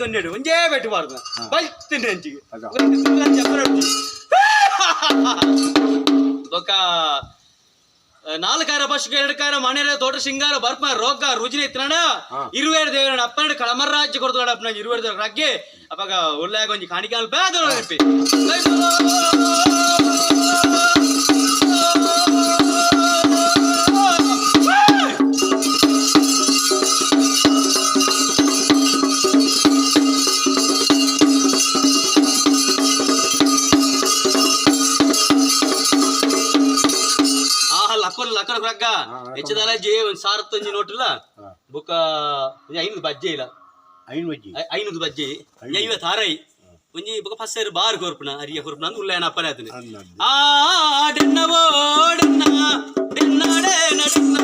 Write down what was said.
ದೊಣ್ಣೆಡು ಒಂಜೇ ಬೆಟ್ಟು ಬಾರ್ದ ಬಲ್ತಿನ ಅಂಚಿಗೆ. ಅದ. ಬೊಕ್ಕ ನಾಲ್ಕಾರ ಪಶುಕ ಎರಡ್ಕಾರ ಮನೆಯ ತೋಟ ಸಿಂಗಾರ ಬರ್ಪ ರೋಗ ರುಜಿನ ಇತ್ತನಡ. ಇರುವೇರು ದೇವರ ಅಪ್ಪನಡು ಕಳಮರ ರಾಜ್ಯ ಕೊಡ್ತಾಡ ಅಪ್ಪನ ಇರುವೇರು ದೇವರ ರಗ್ಗೆ ಅಪ್ಪಗ ಉಲ್ಲಾಗ ಒಂಜಿ ಕಾಣಿಕೆ ಬೇದ ನೆನಪಿ. ಆಹಾ, ಲಕ್ಕರ್ ಲಕ್ಕರ್ ರಗ್ಗ. ಹೆಚ್ಚದಲ್ಲ ಜೇ ಒಂದ್ ಸಾರತ್ತೊಂಜಿ ನೋಟಿಲ್ಲ. ಬೊಕ್ಕ 500 ಬಜ್ಜೆ ಇಲ್ಲ. ಐನ್ ಬಜ್ಜಿ. 500 ಬಜ್ಜೆ 56 ಒಂಜಿ. ಬೊಕ್ಕ ಫಸ್ಸೇರು ಬಾರ್ ಕೊರ್ಪುನ ಅರಿಯ ಕೊರ್ಪುನ ಅಂದ್ ಉಲ್ಲೇನ ಅಪ್ಪನೆ ಆತನೆ. ಅಂದ್. ಆ ಡೆನ್ನವೋ ಡೆನ್ನ ಡೆನ್ನಡೆ ನಡೆನ್ನ.